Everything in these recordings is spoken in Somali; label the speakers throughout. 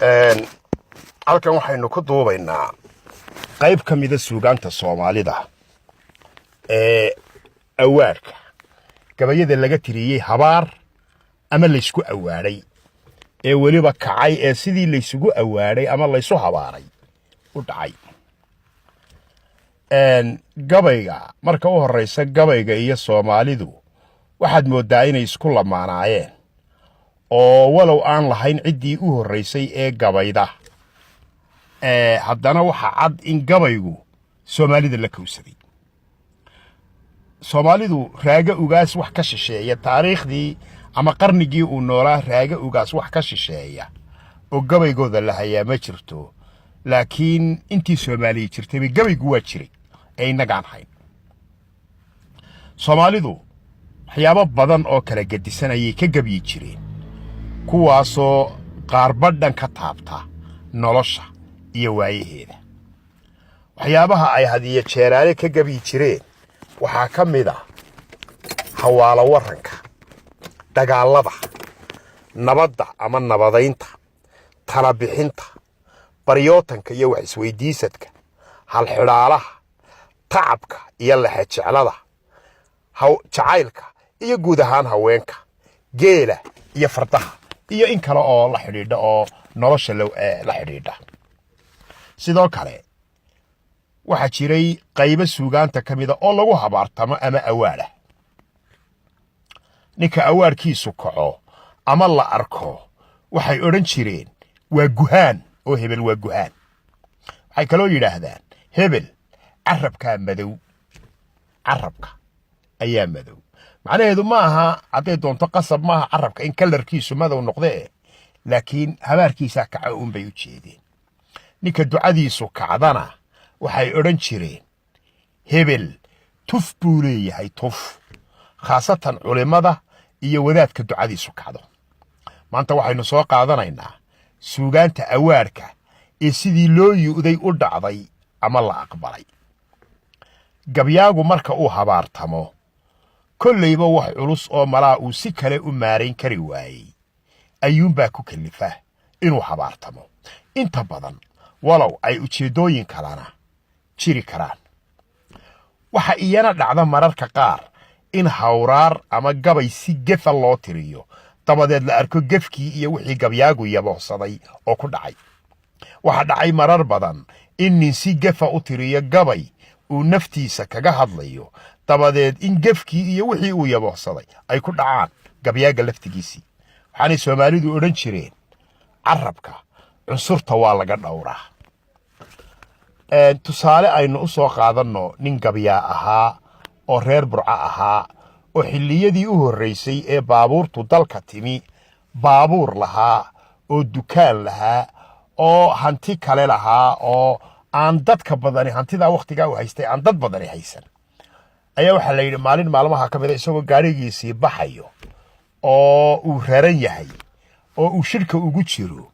Speaker 1: Halkan waxaynu ku duubaynaa qayb ka mida suugaanta Soomaalida ee awaadhka, gabayada laga tiriyey habaar ama laysku awaadhay ee weliba kacay, ee sidii laysugu awaadhay ama laysu habaaray u dhacay. Gabayga marka u horraysa, gabayga iyo Soomaalidu waxaad mooddaa inay isku lamaanaayeen, oo walow aan lahayn ciddii u horraysay ee gabayda, haddana waxa cad in gabaygu Soomaalida la kowsaday. Soomaalidu Raaga Ugaas wax ka shisheeya, taariikhdii ama qarnigii uu noolaa Raaga Ugaas wax ka shisheeya oo gabaygooda la hayaa ma jirto, laakiin intii Soomaaliya jirtayba gabaygu waa jiray ee innagaan hayn. Soomaalidu waxyaabo badan oo kala gedisan ayay ka gebyi jireen, kuwaasoo qaarba dhan ka taabta nolosha iyo waayaheeda. Waxyaabaha ay hadiyo jeeraale ka gebyi jireen waxaa ka mid ah hawaalo warranka, dagaallada, nabadda ama nabadaynta, talabixinta, baryootanka iyo wax isweydiisadka, halxidhaalaha, tacabka iyo lexejeclada, jacaylka iyo guud ahaan haweenka, geela iyo fardaha, iyo in kale oo la xidhiidha oo nolosha la xidhiidha. Sidoo kale waxaa jiray qaybo suugaanta ka mida oo lagu habaartamo ama awaadha. Ninka awaadhkiisu kaco ama la arko waxay odhan jireen waa guhaan, oo hebel waa guhaan. Waxay kaloo yidhaahdaan hebel carabkaa madow, carabka ayaa madow. Macnaheedu ma aha, hadday doonto qasab maaha carabka in kalarkiisu madow noqdee, laakiin habaarkiisaa kaca uun bay u jeedeen. Ninka ducadiisu kacdana waxay odhan jireen hebel tuf buu leeyahay, tuf, khaasatan culimmada iyo wadaadka ducadiisu kacdo. Maanta waxaynu soo qaadanaynaa suugaanta awaadhka ee sidii loo yu'day u dhacday ama la aqbalay. Gabyaagu marka uu habaartamo, kollayba wax culus oo malaa uu si kale u maarayn kari waayey ayuunbaa ku kallifa inuu habaartamo inta badan, walow ay ujeeddooyin kalena jiri karaan. Waxa iyana dhacda mararka qaar in hawraar ama gabay si gefa loo tiriyo, dabadeed la arko gefkii iyo wixii gabyaagu yaboohsaday oo ku dhacay. Waxaa dhacay marar badan in nin si gefa u tiriyo gabay uu naftiisa kaga hadlayo, dabadeed in gefkii iyo wixii uu yaboohsaday ay ku dhacaan gabyaaga laftigiisii. Waxaanay Soomaalidu odhan jireen carabka cunsurta waa laga dhowraa. Tusaale aynu u soo qaadanno nin gabyaa ahaa oo reer Burco ahaa, oo xilliyadii u horraysay ee baabuurtu dalka timi baabuur lahaa oo dukaan lahaa oo hanti kale lahaa, oo aan dadka badani hantidaa wakhtigaa u haystay aan dad badani haysan. Ayaa waxaa la yidhi maalin maalmaha ka mida, isagoo gaadhigiisii baxayo oo uu raran yahay oo uu shirka ugu jiro,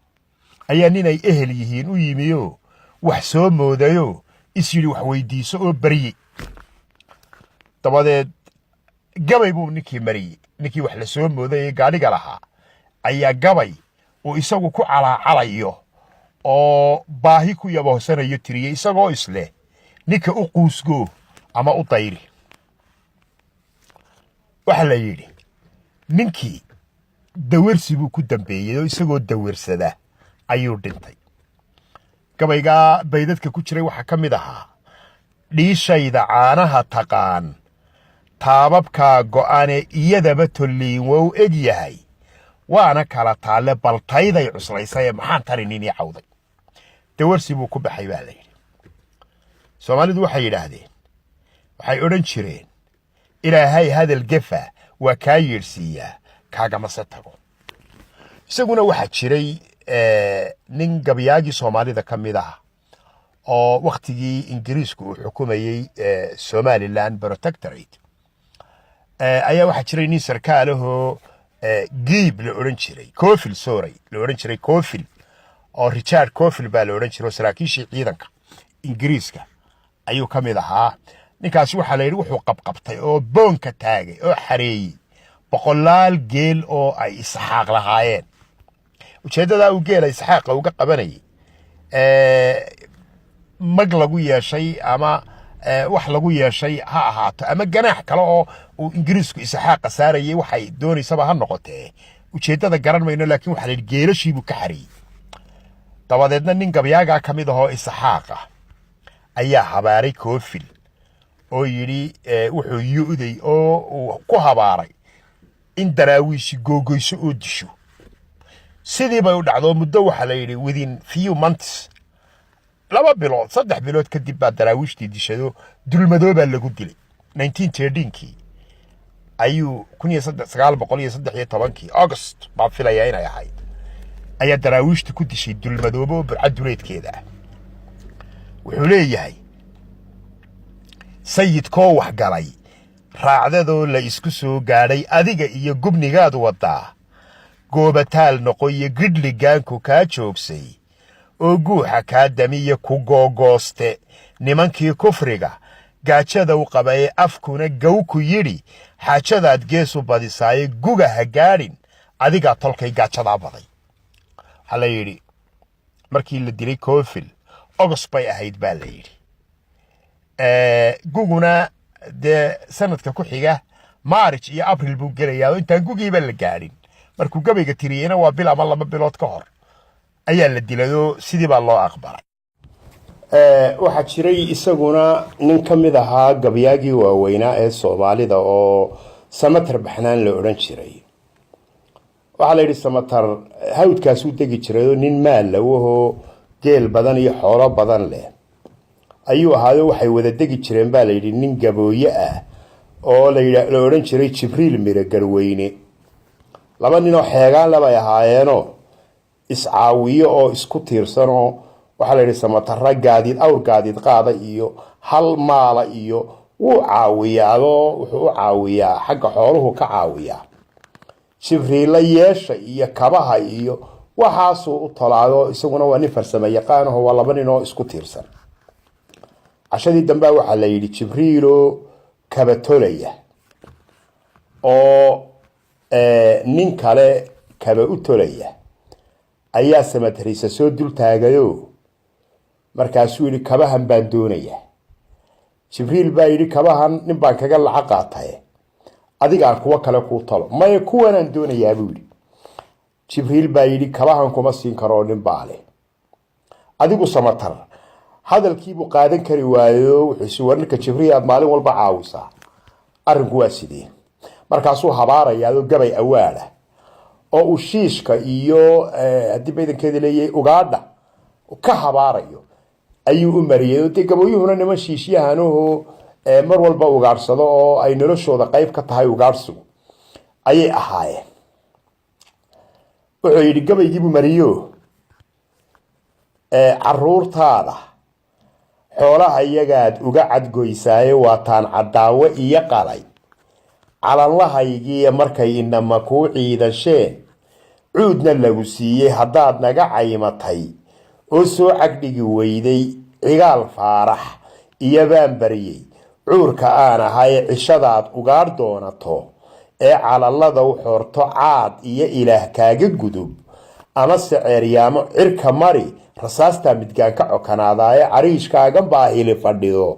Speaker 1: ayaa nin ay ehel yihiin u yimioo wax soo moodayoo is yidhi wax weydiiso oo baryey. Dabadeed gabay buu ninkii mariyey. Ninkii wax la soo moodayee gaadhiga lahaa ayaa gabay uu isagu ku calaacalayo oo baahi ku yaboohsanayo tiriyey, isagoo isleh ninka u quusgoo ama u dayri. Waxaa la yidhi ninkii dawarsi buu ku dambeeyey, oo isagoo dawarsada ayuu dhintay. Gabaygaa baydadka ku jiray waxaa ka mid ahaa: "Dhiishayda caanaha taqaan taababkaa go'ane, iyadaba tolliin wou eg yahay, waana kala taalle baltayday cuslaysayee, maxaan tani ninii cawday?" Dawarsi buu ku baxay baa la yidhi. Soomaalidu waxay yidhaahdeen, waxay odhan jireen, Ilaahay hadal gefa waa kaa yeedhsiiyaa, kaagamase tago. Isaguna waxaa jiray nin gabyaagii Soomaalida ka mid ah oo wakhtigii Ingiriisku uu xukumayey Somaliland Protectorate ayaa waxaa jiray nin sarkaalahoo Giib la odhan jiray, Cofil, sorry, la odhan jiray Cofil, oo Richard Cofil baa la odhan jiray, oo saraakiishii ciidanka Ingiriiska ayuu ka mid ahaa. Ninkaasi waxaa la yidhi wuxuu qabqabtay oo boonka taagay oo xareeyey boqolaal geel oo ay Isxaaq lahaayeen. Ujeeddadaa uu geela Isxaaqa uga qabanayay, mag lagu yeeshay ama wax lagu yeeshay ha ahaato ama ganaax kale oo uu Ingiriisku Isxaaqa saarayay, waxay doonaysaba ha noqotee, ujeeddada garan mayno, laakiin waxaa la yidhi geelashiibuu ka xariyey. Dabadeedna nin gabyaagaa ka mid ahoo Isxaaqa ayaa habaaray Koofil oo yidhi wuxuu yu'day oo uu ku habaaray in Daraawiishi googoyso oo disho. Sidii bay u dhacdo. Muddo waxaa la yidhi within few months, 2 bilood, 3 bilood kadib baa Daraawiishtii dishado. Dulmadoobaa lagu dilay 1913-kii ayuu, 1913-kii August baan filayaa inay ahayd, ayaa Daraawiishta ku dishay Dulmadoobe oo Burcad duleedkeeda ah. Wuxuu leeyahay: "Sayidkoo waxgalay, raacdadoo la isku soo gaadhay, adiga iyo gubnigaad waddaa, goobataal noqoyo, gidhligaanku kaa joogsay oo guuxa kaa damiya, ku googooste nimankii kufriga gaajada u qabaye, afkuna gow ku yidhi, xaajadaad geesu badisaaye, guga ha gaadhin, adigaa tolkay gaajadaa baday." Waxaa la yidhi markii la dilay Coofil August bay ahayd baa la yidhi. Guguna dee sanadka ku xiga March iyo Abril buu gelayaa, oo intaan gugiiba la gaadhin markuu gabayga tiriyeyna waa bil ama 2 bilood ka hor ayaa la dilayoo sidii baa loo aqbalay. Waxaa jiray isaguna nin ka mid ahaa gabyaagii waaweynaa ee Soomaalida oo Samatar Baxnaan la odhan jiray. Waxaa la yidhi Samatar hawdkaasuu degi jiray oo nin maallawahoo geel badan iyo xoolo badan leh ayuu ahaayo. Waxay wada degi jireen baa la yidhi nin gabooye ah oo la odhan jiray Jibriil Miro Garweyne. Laba nin oo xeegaan le bay ahaayeenoo iscaawiyo oo isku tiirsanoo. Waxaa la yidhi Samatara gaadiid, awr gaadiid qaada iyo hal maala iyo wuu caawiyaadoo wuxuu u caawiyaa xagga xooluhu ka caawiyaa. Jibriilla yeesha iyo kabaha iyo waxaasuu u tolaado, isaguna waa nin farsamo yaqaanaho. Waa laba nin oo isku tiirsan. Cashadii dambea waxaa la yidhi Jibriilo kaba tolaya oo nin kale kaba u tolaya ayaa Samatarisa soo dul taagayo. Markaasuu yidhi: "Kabahan baan doonayaa." Jibriil baa yidhi: "Kabahan nin baan kaga lacag qaataye, adigaan kuwo kale kuu talo." "Maya, kuwanaan doonayaa," buu yidhi. Jibriil baa yidhi: "Kabahan kuma siin karoo nin baa leh." Adigu Samatar hadalkiibuu qaadan kari waayo. Wuxuu isi: "War, ninka Jibriil aad maalin walba caawisaa, arrinku waa sidee?" Markaasuu habaarayaadoo gabay awaada oo uu shiishka iyo haddii baydankeeda leeyahay ugaadha ka habaarayo ayuu u mariyay. Dee gabooyuhuna niman shiishyahanuhu mar walba ugaadhsado oo ay noloshooda qayb ka tahay ugaadhsigu ayay ahaayeen. Wuxuu yidhi, gabaygiibuu mariyo: "Caruurtaada xoolaha iyagaad uga cadgoysaaye, waataan caddaawe iyo qalay calanlahaygiiya, markay inama kuu ciidasheen, cuudna lagu siiyey, haddaad naga caymatay oo soo cagdhigi weyday, Cigaal Faarax iyo baan bariyey cuurka aan ahay. Cishadaad ugaadh doonato ee calalada u xoorto, caad iyo Ilaah kaaga gudub, amase ceeryaamo cirka mari, rasaastaa midgaan ka cokanaadaaye, cariishkaagan Baahili fadhido,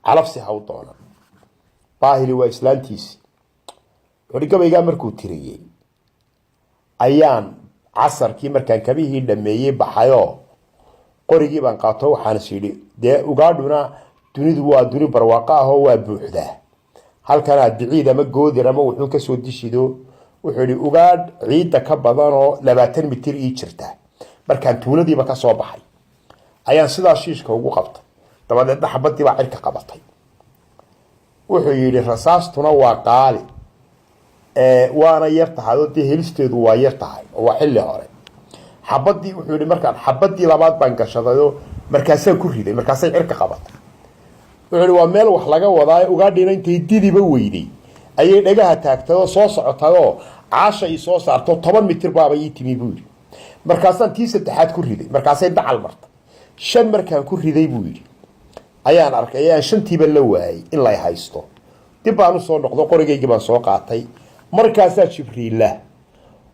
Speaker 1: calafsi ha u doonan." Baahili waa islaantiisi. Wuxuuhi gabaygaa markuu tiriyey ayaan casarkii markaan kabihii dhameeyey baxayoo qorigii baan qaato. Waxaan is yidhi dee ugaadhuna dunidu waa duni barwaaqo ah oo waa buuxdaa, halkanaad biciid ama goodir ama wuxuun kasoo dishido. Wuxuu yidhi ugaadh ciidda ka badan oo 20 mitir ii jirta markaan tuuladiiba ka soo baxay ayaan sidaa shiishka ugu qabtay, dabadeedna xabadii baa cirka qabatay. Wuxuu yidhi rasaastuna waa qaali, waana yar tahay oo dee helisteedu waa yar tahay oo waa xilli hore. Xabadii, wuxuu yidhi, markaan xabadii labaad baan gashadayoo markaasaan ku riday, markaasay cirka qabatay. Wuxuu yidhi waa meel wax laga wadaa. Ugaadhiina intay didiba weyday ayay dhagaha taagtay oo soo socotay oo caasha ii soo saarto, 10 mitir baaba ii timi, buu yidhi. Markaasaan tii saddexaad ku riday, markaasay dacal martay. Shan markaan ku riday, buu yidhi, ayaan arkay ayaan shantiiba la waayay in lay haysto. Dib baan usoo noqdo, qorigaygii baan soo qaatay. Markaasaa Jibriilla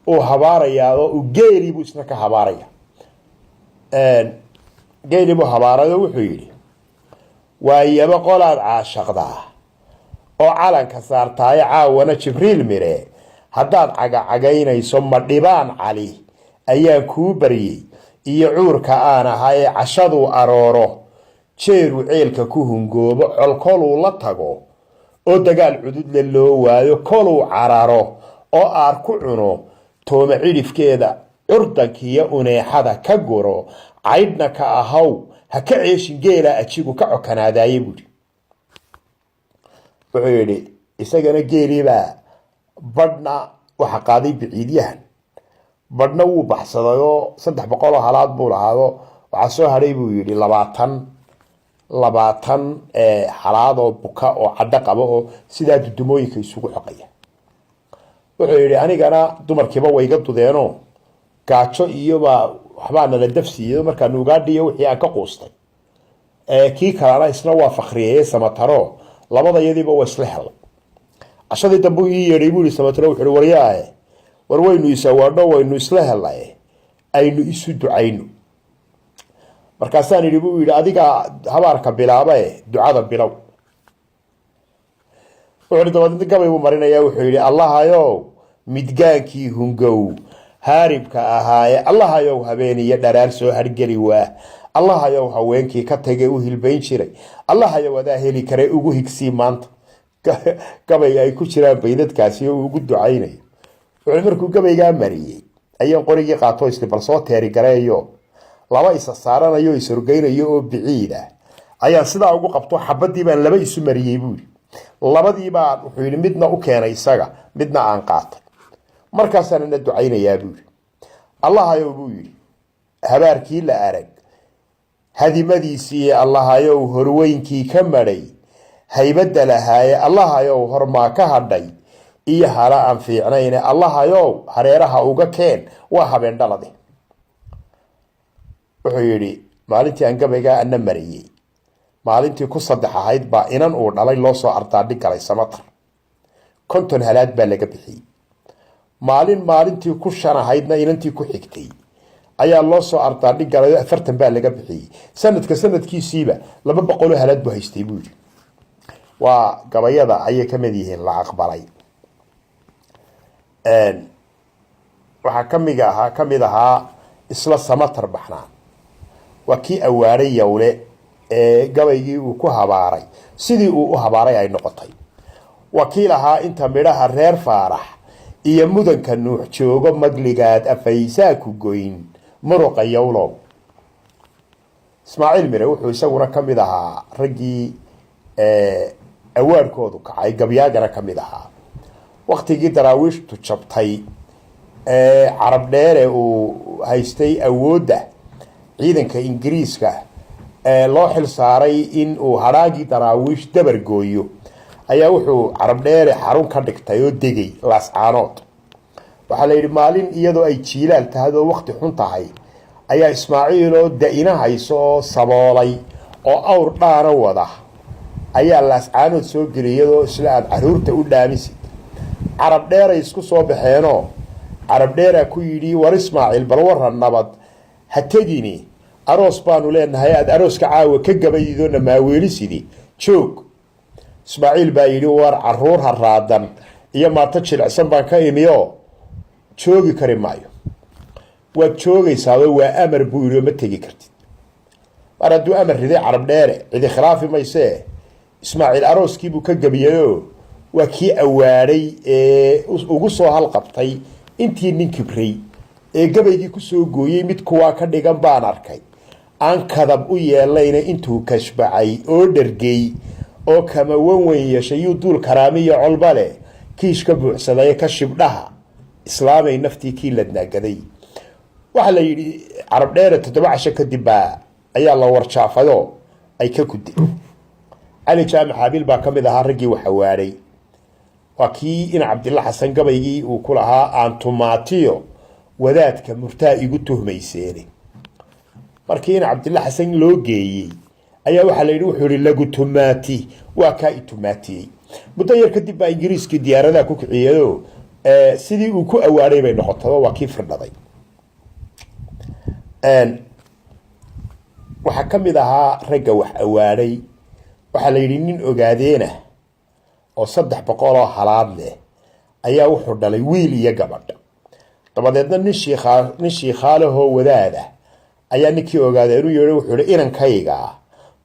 Speaker 1: Uu habaarayaao uu geelii buu isna ka habaaraya. Geelii buu habaarayoo wuxuu yidhi: "Waayaba qolaad caashaqdaa oo calanka saartaaye, caawana Jibriil Mire haddaad cagacagaynayso, ma dhibaan Cali ayaan kuu baryey iyo cuurka aan ahaye. Cashaduu arooro, jeeruu ceelka ku hungoobo, colkoluu la tago oo dagaal cududle loo waayo, koluu cararo oo aar ku cuno, tooma cidhifkeeda curdankiiyo uneexada ka guro, caydhna ka ahaw, ha ka ceeshin geelaa ajigu ka cokanaadaaye," buuhi. Wuxuu yidhi isagana geeliibaa badhna waxa qaaday biciidyahan, badhna wuu baxsadayoo 300 oo halaad buu lahaado. Waxaa soo hadhay, buu yidhi, 20 halaadoo buka oo cadho qaba oo sidaa dudumooyinka isugu xoqaya. Wuxuu yidhi anigana dumarkiiba wayga dudeenoo gaajo iyobaa waxbaa nala dafsiiyo markaa nuugaadhiyo wixii aan ka quustay. Kii kalena isna waa fakriyeeye Samataro, labadayadiiba waa isla helay. Cashadii dambe ii yeedhay, buu yihi, Samataro. Wuxu uhi: "Waryaae, war waynu isawaadho, waynu isla helay, aynu isu ducayno." Markaasaan idhi, buu yidhi, "Adigaa habaarka bilaabae, ducada bilow." Wuxuu yidhi, dabadeedna gabay buu marinaya. Wuxuu yidhi: "Allahayow, midgaankii hungow haaribka ahaaye, Allahayow, habeen iyo dharaar soo hargeli waa, Allahayow, haweenkii ka tagay u hilbayn jiray, Allahayow, adaa heli karay, ugu higsii maanta." Gabay ay ku jiraan baydadkaasi oo ugu ducaynayo. Wuxuu markuu gabaygaa mariyey ayaan qorigii qaato isli bal soo teeri gareeyo. Laba isa saaranayo, is horgeynayo oo biciid ah ayaan sidaa ugu qabto, xabadii baan laba isu mariyey, buu yidhi. Labadii baan, wuxuu yidhi, midna u keenay isaga, midna aan qaatay. Markaasaan ina ducaynayaa, buu yidhi. "Allahayow," buu yidhi, "habaarkii la arag hadimadiisii, Allahayow, horweynkii ka madhay haybadda lahaaye, Allahayow, hormaa ka hadhay iyo hala aan fiicnayne, Allahayow, hareeraha uga keen, waa habeen dhalade." Wuxuu yidhi maalintii aan gabaygaa ana mariyey, maalintii ku saddex ahayd baa inan uu dhalay loo soo ardaadhig galay Samatar. 50 halaad baa laga bixiyey. Maalin maalintii ku shan ahaydna inantii ku xigtay ayaa loo soo ardaadhig galay oo 40 baa laga bixiyey. Sanadka sanadkiisiiba 200 oo halaad buu haystay, buu yidhi. Waa gabayada ayay ka mid yihiin la aqbalay. Waxaa kamid ahaa isla Samatar Baxnaan. Waa kii awaaray Yowle ee gabaygii uu ku habaaray sidii uu u habaaray ay noqotay. Waa kii lahaa: "Inta midhaha reer Faarax iyo mudanka Nuux joogo, magligaad afaysaa ku goyn muruqa Yowlow." Ismaaciil Mire wuxuu isaguna ka mid ahaa raggii awaarkoodu kacay, gabyaagana ka mid ahaa. Waktigii Daraawiishtu jabtay ee Carab Dheere uu haystay awoodda ciidanka Ingiriiska ee loo xil saaray in uu hadhaagii Daraawiish dabar gooyo, ayaa wuxuu Carab Dheere xarun ka dhigtay oo degay Laascaanood. Waxaa la yidhi maalin iyadoo ay jiilaal tahay oo wakti xun tahay ayaa Ismaaciil oo da-ina hayso oo saboolay oo awr dhaana wada ayaa Laascaanood soo geliyay, iyadoo isla aada caruurta u dhaamisid. Carab Dheeray isku soo baxeenoo Carab Dheeraa ku yidhi: "War Ismaaciil, bal waran, nabad ha tegini, aroos baanu leenahay, aada arooska caawa ka gabaydoona maaweelisidi joog." Ismaaciil baa yidhi: "War caruur ha raadan iyo maato jilicsan baan ka imiyo, joogi kari maayo." "Waad joogaysaado, waa amar," buu yidhi, "oo ma tegi kartid." Mar hadduu amar riday Carab Dheere, cidi khilaafi maysee. Ismaaciil arooskiibuu ka gebiyayoo waa kii awaadhay ee ugu soo halqabtay intii nin kibray ee gabaygii kusoo gooyey: "Mid kuwaa ka dhigan baan arkay aan kadab u yeelayna, intuu kashbacay oo dhergey oo kama wan weyn yeeshay, yuu duul karaamiyo colba leh kiish ka buuxsaday, ka shibdhaha islaamay naftii kii ladnaagaday." Waxaa la yidhi Carab Dheere 7 casho kadib baa ayaa la warjaafayoo ay ka guday. Cali Jaamac Xaabil baa ka mid ahaa raggii waxawaadhay. Waa kii in Cabdilla Xasan gabaygii uu ku lahaa: "Aan tumaatiyo wadaadka murtaa igu tuhmayseene." Markii in Cabdilla Xasan loo geeyey ayaa waxaa la yidhi, wuxuu yihi: "Lagu tumaati, waa kaa itumaatiyey." Muddo yar kadib baa Ingiriiskii diyaaradaha ku kiciyayoo Sidii uu ku awaaday bay noqotaba, waa kii firdhaday. Waxaa ka mid ahaa ragga wax awaaday, waxaa la yidhi nin ogaadeena oo 300 oo halaad leh ayaa wuxuu dhalay wiil iyo gabadh. Dabadeedna nin shiikhaalahoo wadaada ayaa ninkii ogaaday inuu yeedho. Wuxuu yihi, "Inankayga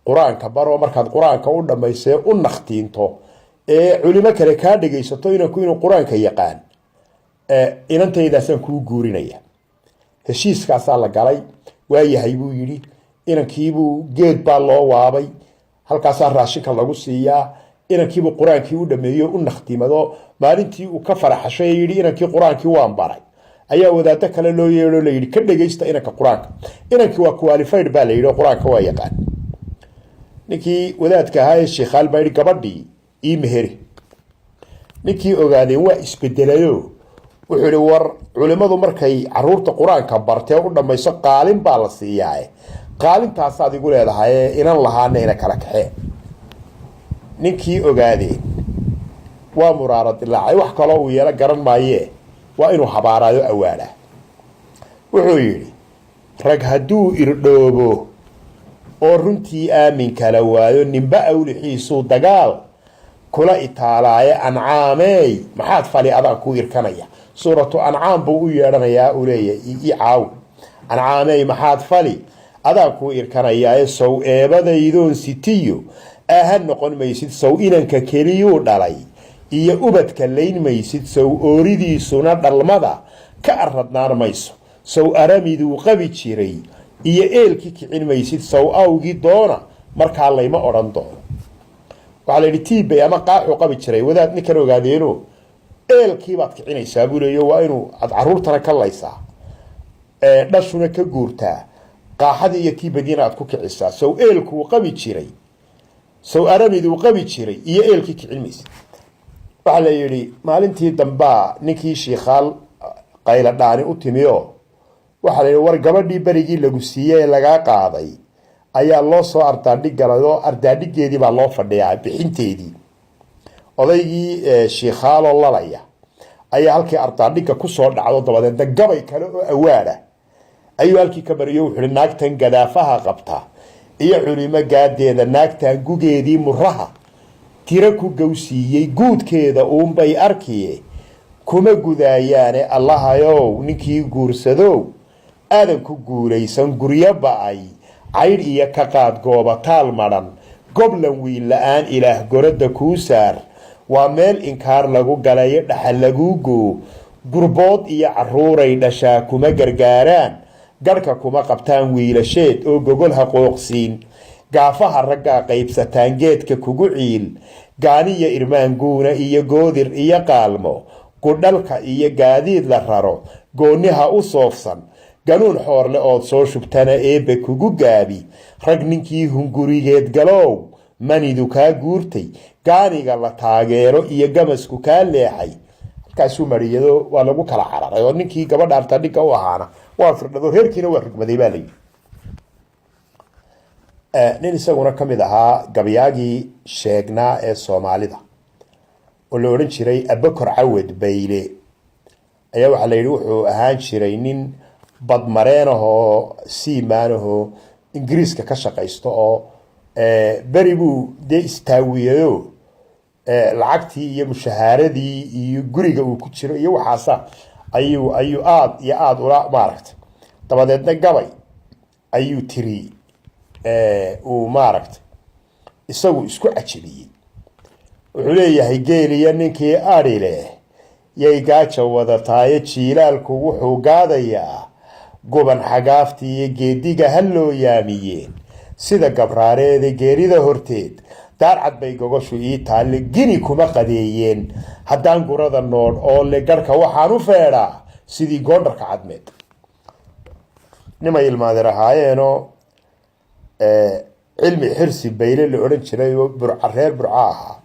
Speaker 1: Qur-aanka baroo markaad Qur-aanka u dhammaysee u nakhtiinto ee culimo kale kaa dhegaysato inanku inuu Qur-aanka yaqaan, inantaydaasaan kuu guurinaya." Heshiiskaasaa la galay. "Waayahay," buu yidhi. Inankiibuu geed baa loo waabay, halkaasaa raashinka lagu siiyaa. Inankiibuu Qur-aankii u dhameeyo, u nakhtimado. Maalintii uu ka faraxashay ee yidhi, "Inankii Qur-aankii waan baray," ayaa wadaado kale loo yeedho, la yidhi, "Ka dhegaysta inanka Qur-aanka. Inankii waa qualified," baa la yidhi, oo Qur-aanka waa yaqaan. Ninkii wadaadka ahaa ee sheikhaal baa yidhi, "Gabadhii ii meheri." Ninkii ogaadeen waa isbedelayo. Wuxuu yihi, "War culimadu markay caruurta Qur-aanka bartee u dhamayso qaalin baa la siiyaae, qaalintaasaad igu leedahay, inan lahaana ina kala kaxee." Ninkii ogaadeen waa muraara dilaacay. Wax kaloo uu yeelo garan maayee, waa inuu habaaraayo, awaalaa. Wuxuu yidhi, "Rag hadduu irdhoobo oo runtii aamin kala waayo, ninba awlixiisuu dagaal kula itaalaaye. Ancaameey, maxaad fali adaan ku irkanaya." Suuratu Ancaam buu u yeedhanayaa, uu leeyahay, "I caawi, Ancaamey, maxaad fali adaan kuu irkanayaae? Sow eebadaydoon sitiyo aha noqon maysid? Sow inanka keliyuu dhalay iyo ubadka layn maysid? Sow ooridiisuna dhalmada ka aradnaan mayso? Sow aramiduu qabi jiray iyo eelkii kicin maysid? Sow awgii doona markaa layma odhan doono." Waxaa la yidhi tiibay ama qaaxuu qabi jiray wadaad ninkan ogaadeeno. "Eelkii baad kicinaysaa," buu leeyo, "waa inuu aad caruurtana ka laysaa, dhashuna ka guurtaa, qaaxadii iyo tiibadiina aad ku kicisaa. Sow eelkuu qabi jiray, sow aramiduu qabi jiray iyo eelkii kicin maysid?" Waxaa la yidhi maalintii dambaa ninkii shiikhaal qayla dhaani u timi oo waxaa la yidhi, "War gabadhii berigii lagu siiyey ee lagaa qaaday ayaa loo soo ardaadhig galay oo ardaadhigeedii baa loo fadhiyaa bixinteedii." Odaygii shiikhaaloo lalaya ayaa halkii ardaadhigga kusoo dhacdo. Dabadeedna gabay kale oo awaada ayuu halkii ka bariyo. Wuxu uhi, "Naagtan gadaafaha qabta iyo culimo gaadeeda, naagtan gugeedii muraha tiro ku gowsiiyey, guudkeeda uunbay arkiye kuma gudaayaane. Allahayow, ninkii guursadow aadan ku guulaysan, guryo ba-ay caydh iyo ka qaad goobataal madhan, goblan wiil la-aan Ilaah goradda kuu saar. Waa meel inkaar lagu galayo, dhaxal laguu goo. Gurbood iyo caruuray dhashaa kuma gargaaraan, garhka kuma qabtaan wiilasheed oo gogol ha qooqsiin. Gaafaha raggaa qaybsataan, geedka kugu ciil. Gaaniya irmaanguuna iyo goodir iyo qaalmo, gudhalka iyo gaadiid la raro gooniha u soofsan. Ganuun xoorle ood soo shubtana eebbe kugu gaabi. Rag ninkii hungurigeed galow, manidu kaa guurtay, gaaniga la taageero iyo gamasku kaa leexay." Halkaasuu mariyado, waa lagu kala cararay oo ninkii gabadha artadhigga u ahaana waa firdhado, reerkiina waa rugmaday, baa layidhi. Nin isaguna ka mid ahaa gabyaagii sheegnaa ee Soomaalida oo la odhan jiray Abakor Cawed Bayle ayaa waxaa la yidhi wuxuu ahaan jiray nin badmareenahoo seaman ahoo Ingiriiska ka shaqaysto, oo beri buu dee istaawiyayo lacagtii iyo mushahaaradii iyo guriga uu ku jiro iyo waxaasa ayuu aada iyo aada ula maaragtay. Dabadeedna gabay ayuu tiri uu maaragtay isagu isku cajabiyey. Wuxuu leeyahay, "Geeliyo ninkii adhi leh yay gaaja wadataaye, jiilaalku wuxuu gaadayaa guban xagaaftii iyo geediga ha loo yaamiyeen sida gabraareeda. Geerida horteed daarcad bay gogoshu ii taalle, gini kuma qadeeyeen haddaan gurada noodh oo le. Garhka waxaan u feedhaa sidii goondharka cadmeed." Nimay ilmaadir ahaayeenoo Cilmi Xirsi Bayle la odhan jiray oo Burca, reer Burco ahaa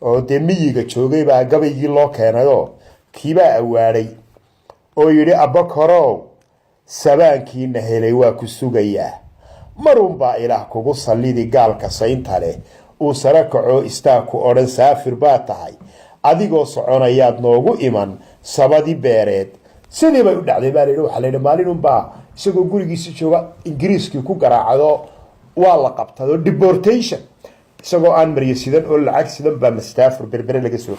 Speaker 1: oo dee miyiga joogay baa gabaygii loo keenayoo kiibaa awaaday oo yidhi, "Abakorow, sabaankiina helay waa ku sugayaa. Marunbaa Ilaah kugu sallidi gaalka saynta leh, uu sare kaco istaagku odhan saafir baa tahay. Adigoo soconayaad noogu iman sabadi beereed. Sidii bay u dhacday baa layidhi. Waxaa la yidhi maalinunbaa isagoo gurigiisa jooga Ingiriiskii ku garaacdo, waa la qabtado, deportation. Isagoo aan maryo sidan oo lacag sidan baa mastaafur Berbere laga soo.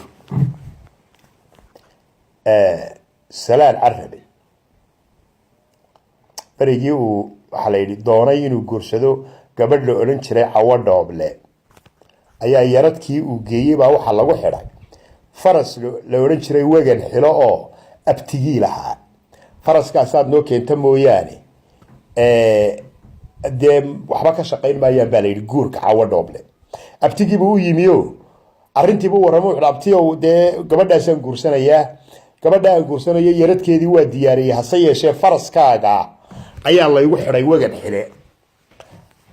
Speaker 1: Salaan Carabe berigii uu, waxaa la yidhi, doonay inuu guursado gabadh la odhan jiray Cawo Dhooble, ayaa yaradkii uu geeyey baa waxaa lagu xidhay faras la odhan jiray Wegan Xilo oo abtigii lahaa. Faraskaasaad noo keenta mooyaane dee waxba ka shaqayn maayaan baa la yidhi guurka Cawo Dhooble. Abtigiibuu u yimi o arrintiibu u warramo. Wuxu: "Abtiyow, dee gabadhaasaan guursanayaa, gabadha aan guursanayo yaradkeedii waa diyaariyey, hase yeeshee faraskaaga ayaa laygu xidhay Wegan Xile."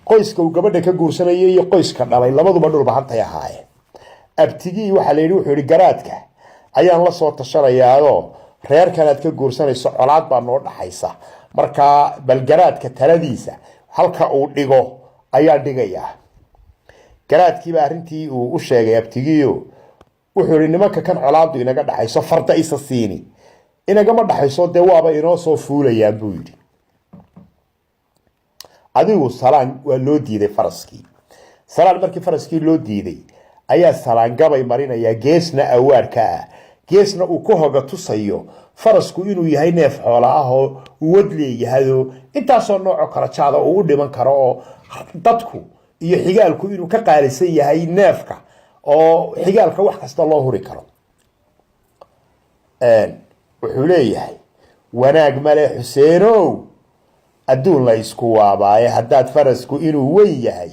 Speaker 1: Qoyska uu gabadha ka guursanayay iyo qoyska dhalay labaduba Dhulbahantay ahaayeen. Abtigii waxaa la yidhi wuxuu yihi: "Garaadka ayaan la soo tashanayaao, reerkanaad ka guursanayso colaad baa noo dhaxaysa, markaa bal garaadka taladiisa halka uu dhigo ayaan dhigayaa." Garaadkiiba arrintii uu u sheegay abtigiio. Wuxuu yihi: "Nimanka kan colaadu inaga dhaxayso farda isa siini inagama dhaxayso, dee waaba inoo soo fuulayaan," buu yidhi. Adigu Salaan waa loo diiday faraskii. Salaan markii faraskii loo diiday ayaa Salaan gabay marinayaa, geesna awaarka ah, geesna uu ku hoga tusayo farasku inuu yahay neef xoola ah oo wad leeyahado, intaasoo noocoo kala jaada uu u dhiman karo, oo dadku iyo xigaalku inuu ka qaalisan yahay neefka, oo xigaalka wax kasta loo huri karo. Wuxuu leeyahay: "Wanaag male Xuseenow adduun la isku waabaaye, haddaad farasku inuu weyn yahay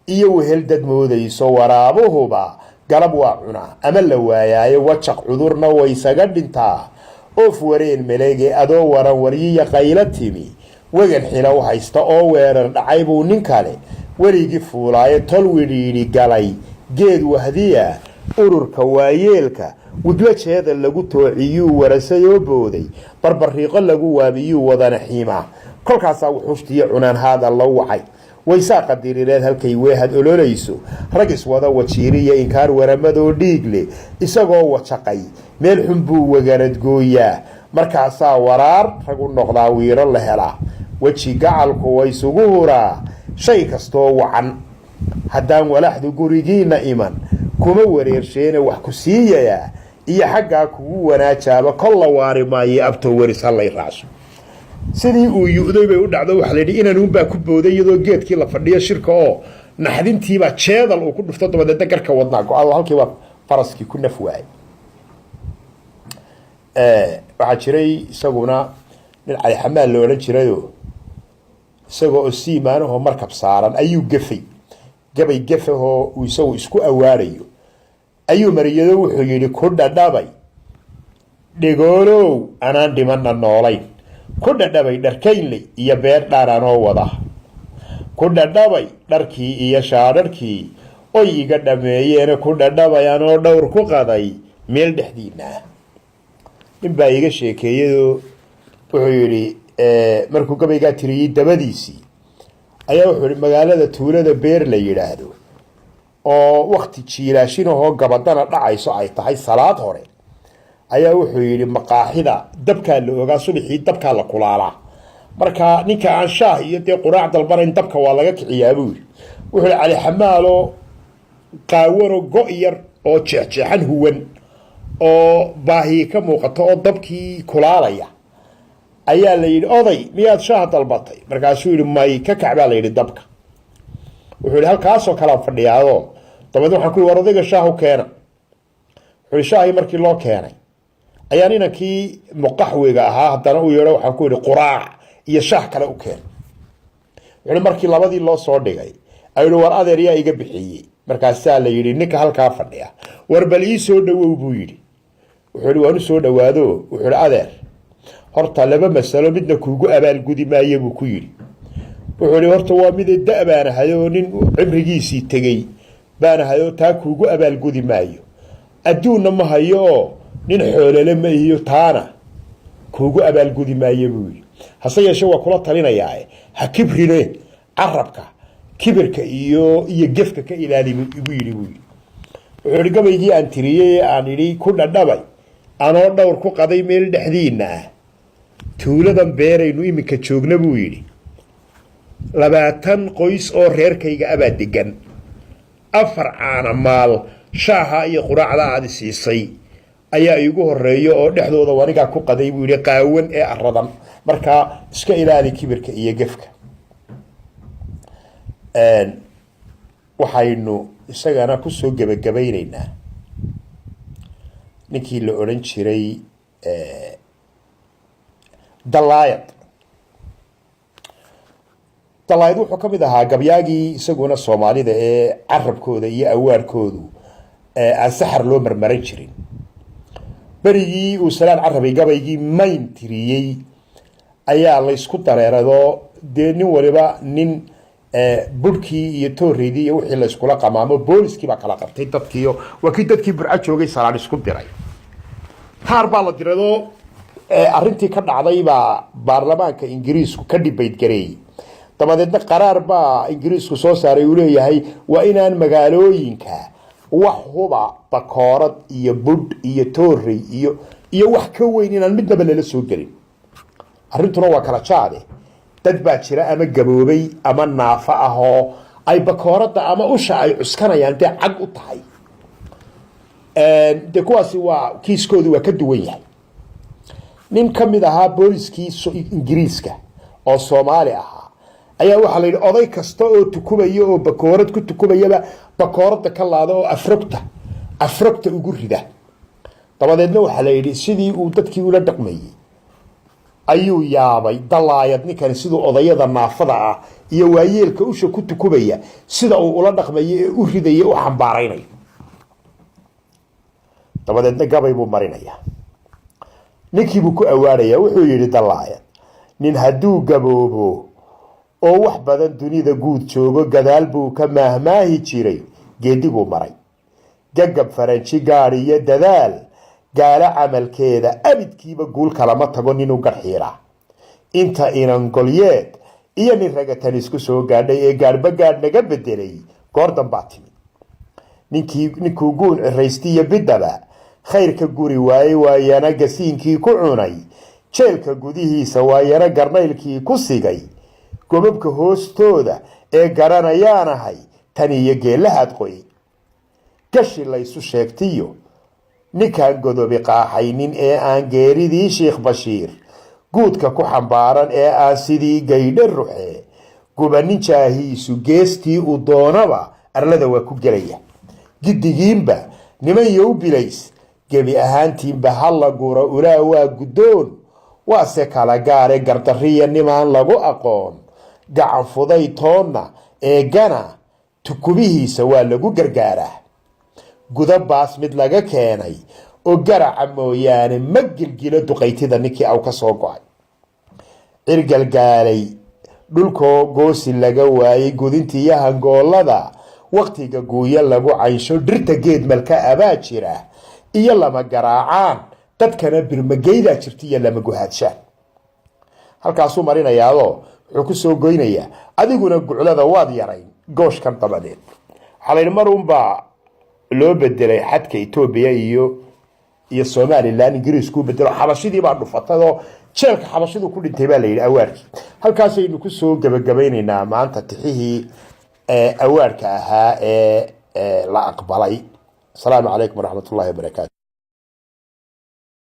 Speaker 1: iyo wehel dad moodayso, waraabuhuba galab waa cunaa ama la waayaayo, wajaq cudurna waysaga dhintaa, oof wareen melege adoo waran waryiya qaylo timi, Wegan Xilow haysta oo weerar dhacay buu nin kale weligii fuulaayo, tol widhiidhi galay geed wahdiya, ururka waayeelka wiglo jeeda lagu toociyuu, warasayoo booday barbariiqo lagu waabiyuu, wadana xiimaa, kolkaasaa wuxuushtiyo cunaan haada la wacay, waysaa qadirireed halkay weehad ololayso, rag iswada wajiiriya inkaar waramadoo dhiig leh, isagoo wajaqay meel xun buu waganadgooyaa, markaasaa waraar rag u noqdaa wiiro la helaa, weji gacalku waysugu huraa shay kastoo wacan, haddaan walaxdu gurigiina iman kuma wareersheene, wax ku siiyayaa iyo xaggaa kugu wanaajaaba kol la waari maaye, abto weris hallay raacso." Sidii uu yu'day bay u dhacdo. Waxaa la yidhi inanuunbaa ku booday iyadoo geedkii la fadhiyo shirka, oo naxdintiibaa jeedal uu ku dhufto, dabadeedna garka wadnaa go-a, halkiibaa faraskii ku naf waayay. Waxaa jiray isaguna nin Cali Xamaal la odhan jirayoo isagoo oo siimaanahoo markab saaran ayuu gefay. Gabay gefahoo uu isagu isku awaarayo ayuu mariyado. Wuxuu yidhi: "Ku dhadhabay dhegoolow anaan dhimanna noolayn, ku dhadhabay Dharkaynley iyo beer dhaar anoo wada, ku dhadhabay dharkii iyo shaadharkii oy iga dhameeyeene, ku dhadhabay anoo dhowr ku qaday meel dhexdiina ah." Nin baa iga sheekeeyadoo wuxuu yidhi markuu gabaygaa tiriyey dabadiisii ayaa wuxuu yihi magaalada tuulada Beer la yidhaahdo oo wakti jiilaashinahoo gabadana dhacayso ay tahay salaad hore, ayaa wuxuu yidhi maqaaxida dabkaa la ogaa, subaxii dabkaa la kulaalaa, marka ninka aan shaah iyo dee quraac dalbanayn dabka waa laga kiciyaa, buu yidhi. Wuxuu yihi Cali Xamaalo qaawano, go' yar oo jeexjeexan huwan oo baahi ka muuqato oo dabkii kulaalaya ayaa la yidhi: "Oday, miyaad shaah dalbatay?" Markaasuu yidhi: "May." "Ka kac," baa la yidhi, "dabka." Wuxuu yidhi halkaasoo kalean fadhiyaado, dabeed waxaan ku yidhi: "War, odayga shaah u keena." Wuxuu yidhi shaahii markii loo keenay ayaan inankii muqaxwiga ahaa haddana u yeedho, waxaan ku yidhi: "Quraac iyo shaah kale u keen." Wuxuu yidhi markii labadii loo soo dhigay ayuu yidhi: "War adeer, yaa iga bixiyey?" Markaasaa la yidhi: "Ninka halkaa fadhiya." "War bal ii soo dhawow," buu yidhi. Wuxuu yidhi waan u soo dhawaado. Wuxuu yidhi: "Adeer, horta laba masalo midna kuugu abaalgudi maayo," buu ku yidhi. Wuxuu yidhi: "Horta waa mid da' baan ahay oo nin cimrigiisii tegey baan ahay, oo taa kuugu abaalgudi maayo. Adduunna ma hayo oo nin xoolole ma ihiyo, taana kuugu abaalgudi maayo," buu yidhi. "Hase yeeshee waa kula talinayaa, ha kibrine, carabka kibirka iyo gefka ka ilaali," igu yidhi, buu yidhi. Wuxuu Wuxuu idhi: gabaygii aan tiriyey ee aan idhi ku dhadhabay anoo dhowr ku qaday meel dhexdiinna ah, tuuladan beeraynu iminka joogna, buu yidhi, 20 qoys oo reerkayga abaa degan. 4 caana maal shaaha iyo quraacda aad i siisay ayaa iigu horeeya oo dhexdooda wanigaa ku qaday, buu yidhi, qaawan ee aradan. Markaa iska ilaali kibirka iyo gefka. Waxaynu isagana kusoo gebagabaynaynaa ninkii la odhan jiray Dalaayad. Dalaayad wuxuu ka mid ahaa gabyaagii isaguna Soomaalida ee carabkooda iyo awaarkoodu aan saxar loo marmaran jirin. Berigii uu Salaan Carabay gabaygii mayn tiriyey ayaa laysku dareerado dee, nin waliba nin burhkii iyo tooreydii iyo wixii layskula qamaamo, booliskii baa kala qabtay dadkiiyo waa kii dadkii Burco joogay Salaan isku diray. Taar baa la diradoo arrintii ka dhacday baa baarlamaanka Ingiriisku ka dhibaydgareeyey. Dabadeedna qaraar baa Ingiriisku soo saaray uu leeyahay waa inaan magaalooyinka wax huba, bakoorad iyo budh iyo toorey iyo wax ka weyn inaan midnaba lala soo gelin. Arrintuna waa kala jaade. Dad baa jira ama gaboobay ama naafo ah oo ay bakooradda ama usha ay cuskanayaan dee cag u tahay. Dee kuwaasi waa kiiskoodu waa ka duwan yahay. Nin ka mid ahaa booliskii Ingiriiska oo Soomaali ahaa ayaa waxaa la yidhi oday kasta oo tukubaya oo bakoorad ku tukubayaba bakooradda ka laada oo afrogta ugu rida. Dabadeedna waxaa la yidhi sidii uu dadkii ula dhaqmayey ayuu yaabay Dalaayad, ninkani siduu odayada naafada ah iyo waayeelka usha ku tukubaya sida uu ula dhaqmayo ee u ridaya, u xambaaraynayo. Dabadeedna gabay buu marinayaa, ninkiibuu ku awaaraya. Wuxuu yidhi Dalaayad: nin hadduu gaboobo oo wax badan dunida guud joogo, gadaal buu ka maahmaahi jiray geediguu maray. Gagab faranji gaadh iyo dadaal gaalo camalkeeda, abidkiiba guul kalama tago ninuu garxiiraa. Inta inan golyeed iyo nin ragatan isku soo gaadhay ee gaadhba gaadh naga bedelay, goor dambaa timi. Ninkii ninkuu guun ciraystiyo bidaba khayrka guri waayey, waayana gasiinkii ku cunay jeelka gudihiisa, waayana garnaylkii ku sigay gobabka hoostooda ee garanayaanahay tan iyo geelahaad qoy. Gashi laysu sheegtiyo ninkaan godobi qaaxaynin ee aan geeridii Sheikh Bashiir guudka ku xambaaran ee aan sidii gaydho ruxe gubanin, jaahiisu geestii uu doonaba arlada waa ku gelaya. Giddigiinba niman yow bilays, gebi ahaantiinba ha la gura ulaa waa guddoon, waase kala gaare. Gardarriya nimaan lagu aqoon gacan fuday toonna eegana, tukubihiisa waa lagu gargaaraa. Gudabaas mid laga keenay oo garaca mooyaane ma gilgilo duqaytida ninkii aw ka soo go-ay. Cirgalgaalay dhulkoo goosi laga waayey, gudintiiyo hangoolada waqtiga guuyo lagu caysho, dhirta geed malka abaa jira iyo lama garaacaan, dadkana birmageydaa jirta iyo lama guhaadshaan. Halkaasuu marinayaadoo wuxuu ku soo goynayaa: adiguna guclada waad yarayn gooshkan. Dabadeed waxaa la yidhi mar unbaa loo bedelay xadka Etoobiya iyo Somaliland, Ingiriiskuu bedelo, xabashidii baa dhufatadoo jeelka xabashidu ku dhintay, baa la yidhi awaarkii. Halkaasaynu kusoo gebagabaynaynaa maanta tixihii awaarka ahaa ee la aqbalay. Asalaamu calaykum waraxmat ullahi wabarakaatu.